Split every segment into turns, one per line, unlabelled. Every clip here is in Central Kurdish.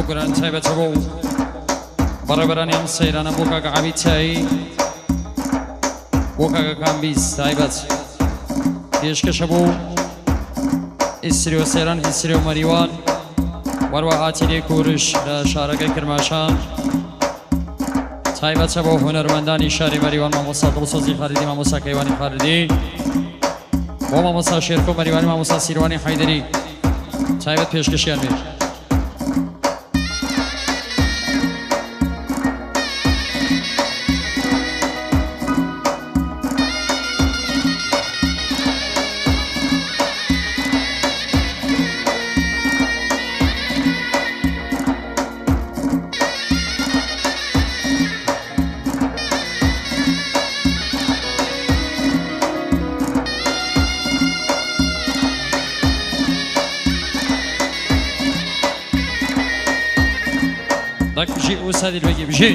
گۆرانی تایبەتە بۆ بەڕێوەبەرانی ئەم سەیرانە بۆ کاکە عەبید تایی بۆ کاکە کامبیز تایبەت پێشکەشە بۆ ئیسریۆ سەیران ئیسریۆ مەریوان وەروە ئاتیلێ کورش لە شارەکەی کرماشان تایبەتە بۆ هونەرمەندانی شاری مەریوان مامۆستا دڵسۆزی خالیدی مامۆستا کەیوانی خالیدی بۆ مامۆستا شێرکۆ مەریوانی مامۆستا سیروانی حەیدەری تایبەت پێشکەشیان بێت. دەک بژی ئوسا دیلبەگی بژی.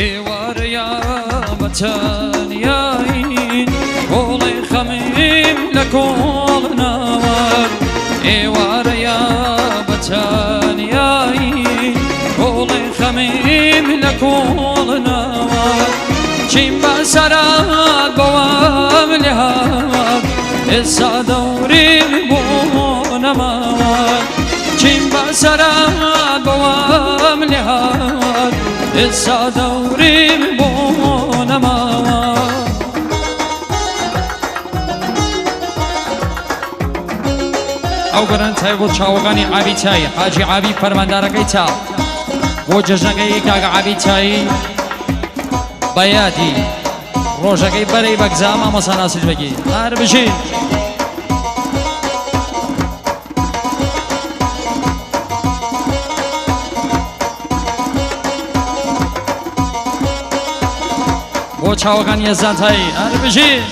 ئێوارەیا بە تەنیایی گۆڵێ خەمیم لە کۆڵ ناوە ئێوارەیا بە تەنیایی گۆڵێ خەمیم لە کۆڵ ناوە چیم بە سەرات بەوام لێهات ئێستا دەوریم بۆ نەماوە چیم بە سەرات بەوام لێهات ئێستا دەوریم بۆ نەماوە. ئەو گۆران تای بۆ چاوەکانی عابی چای حاجی عابی فەرماندارەکەی چا بۆ جەژنەکەی کاکە عابی چای بە یادی ڕۆژەکەی بەرەی بەگزا مامۆستا ناسر بەگی هەر بژین. بۆ چاوەکان یەزدان تایی هەر بژین.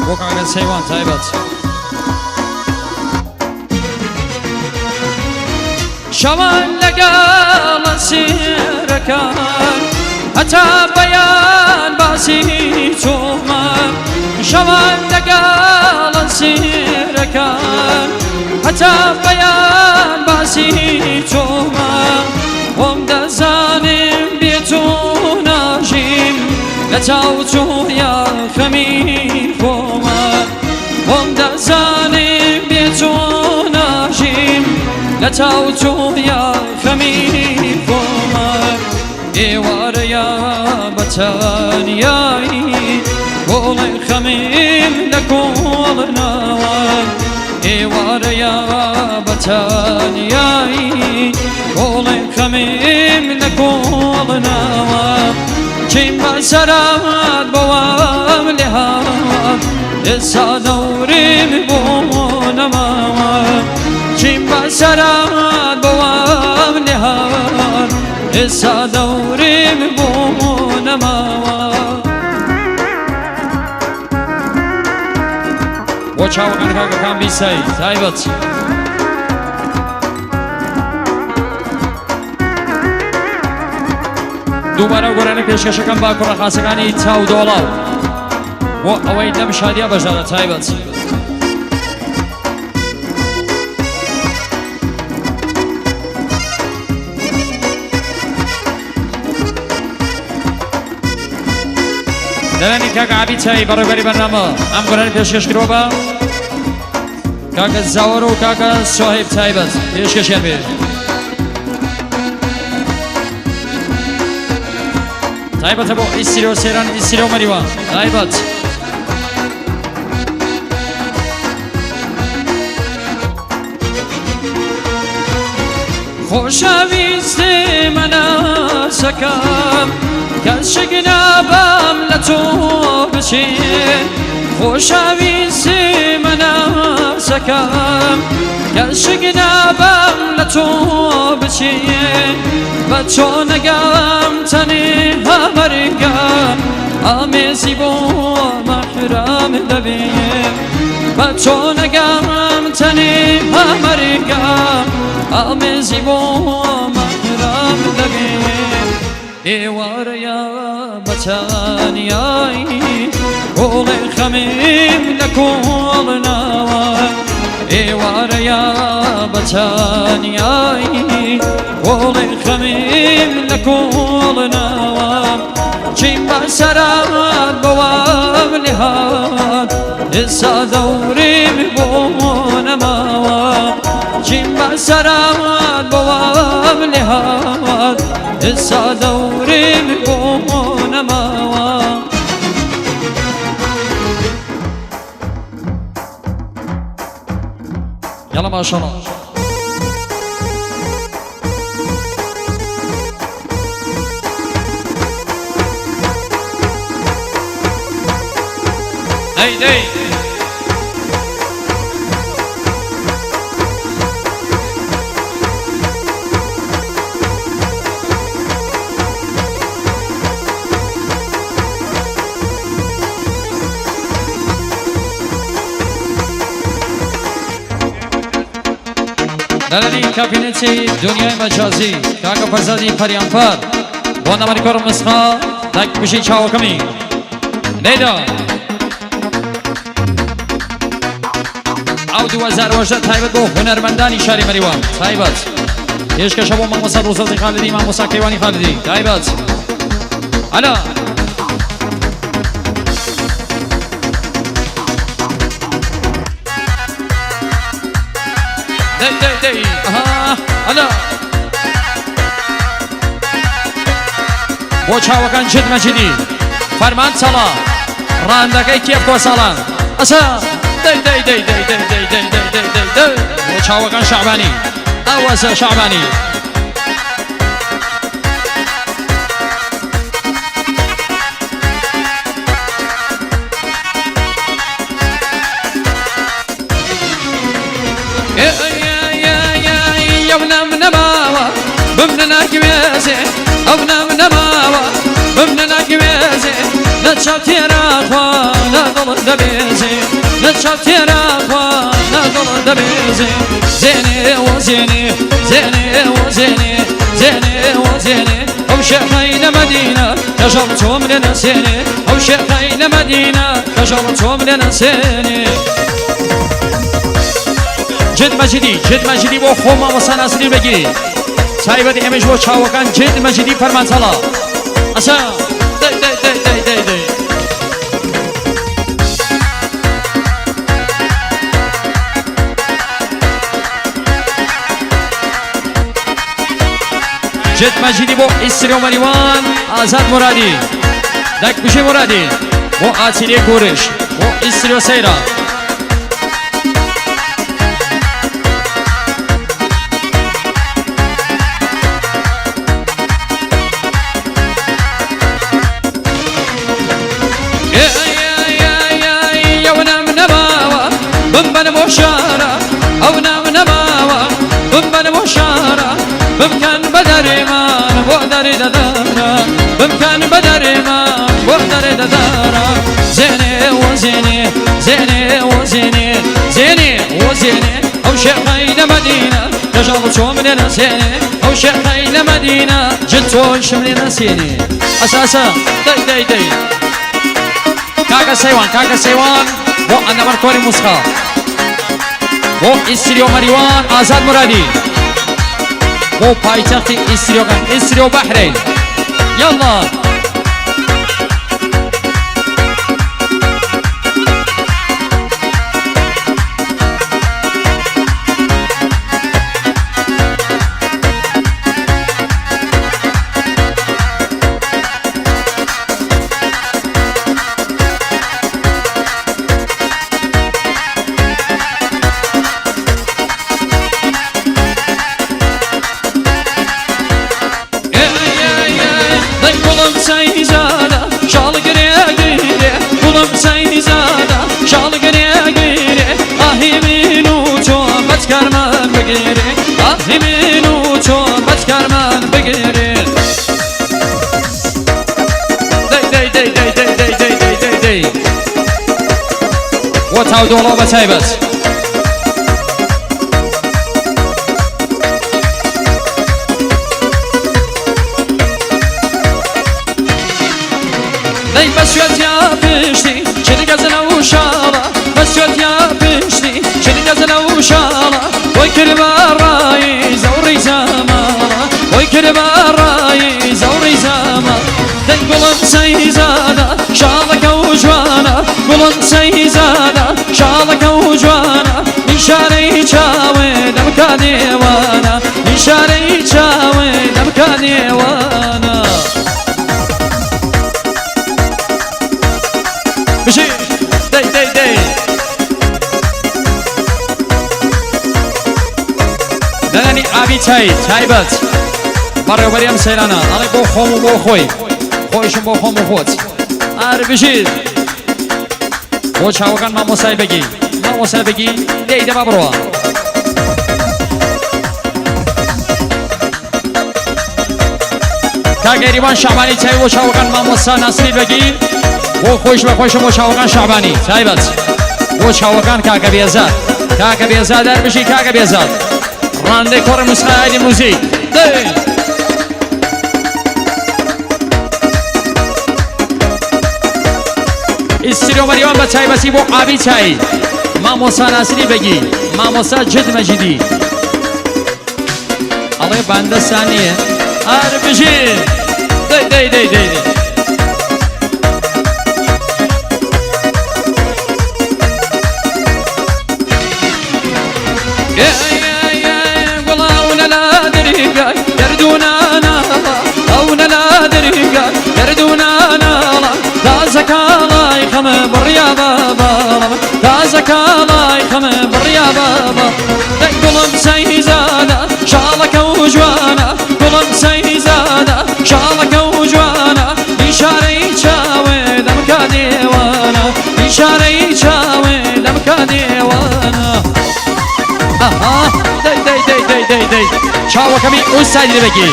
بۆ کاکە سەیوان تایبەت. شەوان لەگەڵ سێرەکان هەتا بەیان باسی چۆمان شەوان لەگەڵ سێرەکان هەتا بەیان باسی چۆمان خۆم دەزانم بێ تۆ ناژیم لە چاو چۆیا خەمی خۆمان خۆم دەزانم بێ تۆ ناژیم لە چاو چۆیا خەمی خۆمان ئێوارەیا بە تەنیایی گۆڵێ خەمیم لە کۆڵ ناوە ئێوارەیا بە تەنیایی گۆڵێ خەمیم لە کۆڵ ناوە چیم بە سەرات بەوام لێهات ئێستا دەوریم بۆ نەماوە چیم بە سەرات بەوام لێهات ئێستا دەوریم بۆ نەماوە. بۆ چاوەکان کاکەکان بیسای تایبەت. دووبارە گۆرانی پێشکەشەکەم با کوڕە خاسەکانی چاو دۆڵاو بۆ ئەوەی لەم شادیا بەشدارە تایبەت. لەلایەنی کاک عابید چای بەڕێوبەری بەرنامە ئەم گۆرانی پێشکەش کردووە بە کاکە زاوەر و کاکە سۆهیب تایبەت پێشکەشیان بێ. تایبەتە بۆ ئیسرۆ سێران ئیسرۆ مەریوان تایبەت. خۆشەویستی مەناسەکەم کەشک نابم لە تۆ بچێ خۆشەویستی مەناسەکەم کەشک نابم لە تۆ بچێ بە چۆنەگەم تەنێ هەمەرگە ئامێزی بۆ مەحرام دەبێ بە چۆنەگەم تەنێ هەمەرگە ئامێزی بۆ مەحرام دەبێ ئێوارەیە بەچانیایی کۆڵێ خەمیم لە کۆڵ ناوە ئێوارەیە بەچانیایی کۆڵێ خەمیم لە کۆڵ ناوە چیم بەسەرات بۆوام لێهات ئێستا دەوریم بۆ نەماوە چیم بەسەرات بۆوام لێهات ئێستا دەوریم بۆ نەماوە. يلا ما شاء الله. دي دي دەلەلی کابینەتی دنیای مەجازی کاکە فەرزادی پەریانفەر بۆ نەمەری کوڕ مسخا دایک بژی چاوەکەمی لێدا ئەو 2018 تایبەت بۆ هونەرمەندانی شاری مەریوان تایبەت پێشکەشە بۆ مامۆستا ڕوزەزی خالدی مامۆستا کەیوانی خالدی تایبەت ئەلا دەی دەی دەی ئەها ئەلا بۆ چاوەکان جد مەجیدی فەرمان چەڵا ڕاندەکەی کێف کۆساڵان ئەسا دەی دەی دەی دەی دەی دەی دەی دەی دەی دەی دەی بۆ چاوەکان شەعبانی ئەوەسە شەعبانی بمنە ناگوێزێ ئەو نام نەماوە بمنە ناگوێزێ لە چاو تێراخوا لە دڵ دەبێزێ لە چاو تێراخوا لە دڵ دەبێزێ زێنێ وە زێنێ زێنێ وە زێنێ زێنێ وە زێنێ ئەو شێخەی لە مەدینە کەژەڵ چۆم لێ نەسێنێ ئەو شێخەی لە مەدینە کەژەڵ چۆم لێ نەسێنێ. جد مەجیدی جد مەجیدی بۆ خۆ مامۆستا ناسری بەگی تایبەت ئێمەش بۆ چاوەکان جد مەجیدی فەرمان چەڵا ئەسا دەی دەی دەی دەی دەی دەی جد مەجیدی بۆ ئیسرۆ مەریوان ئازاد مرادی دایک بژێ مرادی بۆ ئاتیلێ گۆرش بۆ ئیسرۆ سەیرا بمبن بۆ شارە ئەو نام نەماوە بمبن بۆ شارە بمکەن بە دەرێمان بۆ دەرێ دەدارە بمکەن بە دەرێمان بۆ دەرێ دەدارە زێنێ وە زێنێ زێنێ وە زێنێ زێنێ وە زێنێ ئەو شێخەی لە مەدینە کەژاڵ چۆم لێ نەسێنێ ئەو شێخەی لە مەدینە جل تۆشم لێ نەسێنێ. ئەساسە دەی دەی دەی کاکە سەیوان کاکە سەیوان بۆ ئەندەمەر کۆری موسخا بۆ ئیسریۆ مەریوان ئازاد مرادی بۆ پایتەختی ئیسریۆکان ئیسریۆ بەحرەین یاڵڵا. دێرێ. دەی دەی دەی دەی دەی دەی دەی دەی دەی دەی بۆ تاودۆڵۆ بە تایبەت. دەی بەسوێت یا پشتی چل گەزنە و شاڵە، بەسوێت یا پشتی چل گەزنە و شاڵە، بۆی کرد بە ڕای زەوڕی زەماڵە، بۆی کرد بە ڕای زەوڕی زەماڵ. دەی گوڵم سەیزادە شاڵەکە و جوانە، گوڵم سەیزادە شاڵەکە و جوانە، نیشانەی چاوێ دەمکا دێوانە، نیشانەی چاوێ دەمکا دێوانە. بژی دەی دەی دەی دەنانی ئابی چای تایبەت بەڕێوبەری ئەم سەیرانە ئەڵێ بۆ خۆم و بۆ خۆی، خۆیشم بۆ خۆم و خۆت. ئار بژیت بۆ چاوەکان مامۆسای بەگی، مامۆسای بەگی دەی دەما بڕۆ. کاک ئێریوان شەعبانی چای بۆ چاوەکان مامۆستا ناسری بەگی، بۆ خۆیش بە خۆیشم بۆ چاوەکان شەعبانی تایبەت بۆ چاوەکان کاکە بێزاد، کاکە بێزاد هەر بژی کاکە بێزاد. ڕاندەی کۆڕی موسیقای موزیک دەی ئیستریۆ مەریوان بە تایبەتی بۆ ئابی چای مامۆستا ناسری بەگی، مامۆستا جد مەجیدی ئەڵێ باندەسان نییە. ئار بژی دەی دەی دەی دەی دەی گوڵاونە لا دەریگای گەردووناناڵا، ئەونە لا دەریگای گەردووناناڵا، تازە کاڵای خەمە بڕیا باباڵم، تازە کاڵای خەمە بڕیا بابا. دەی گوڵم سەیزادە شاڵەکە و جوانە، گوڵم سەیزادە شاڵەکە و جوانە، نیشانەی چاوێ دەمکا دێوانە، نیشانەی چاوێ دەمکا دێوانە. ئەها دەی دەی دەی دەی دەی دەی چاوەکەمی ئوستادی بەگی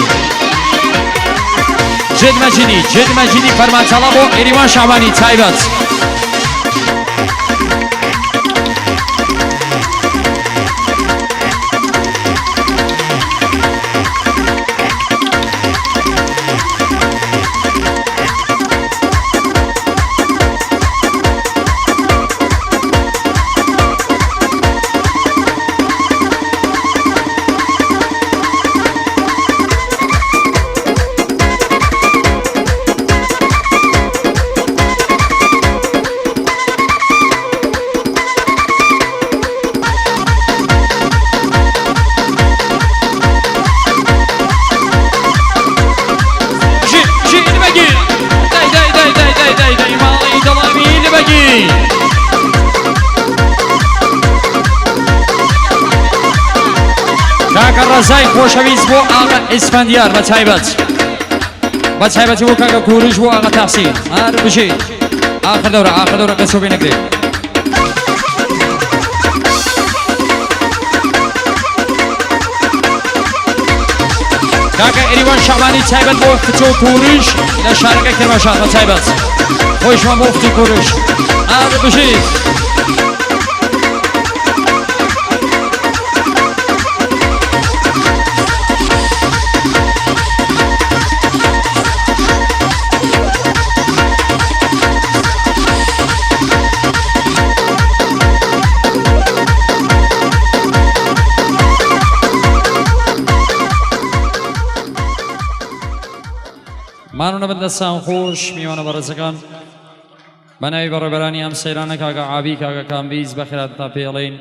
جد مەجیدی، جد مەجیدی فەرمانتاڵا بۆ ئێریوان شەعبانی تایبەت. کاکە ڕەزای خۆشەویست بۆ ئاغا ئیسفەندیار بە تایبەت، بە تایبەتی بۆ کاکە کوورش بۆ ئاغا تاحسین. هەر بژی. ئاخر دەورە، ئاخر دەورە کەس پێ نەگرێت. کاکە ئێریوان شەعبانی تایبەت بۆ فتۆ کوورش لە شارەکە کرماشان بە تایبەت خۆیشمان بۆ فتۆ کوورش. هەر بژیت. مانونە بن دەستان خۆش میوانە بەڕێزەکان، بە ناوی بەڕێبەرانی ئەم سەیرانە کاکە عابی کاکە کامبیز بەخێراتتان پێڵین.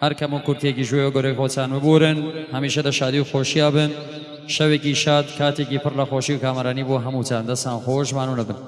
هەر کەم و کورتێکی ژوێ گەورەی خۆتان ببورن، هەمیشە لە شادی و خۆشییا بن. شەوێکی شاد، کاتێکی پڕ لە خۆشی و کامەرانی بۆ هەمووتان. دەستان خۆش، مانونە بن.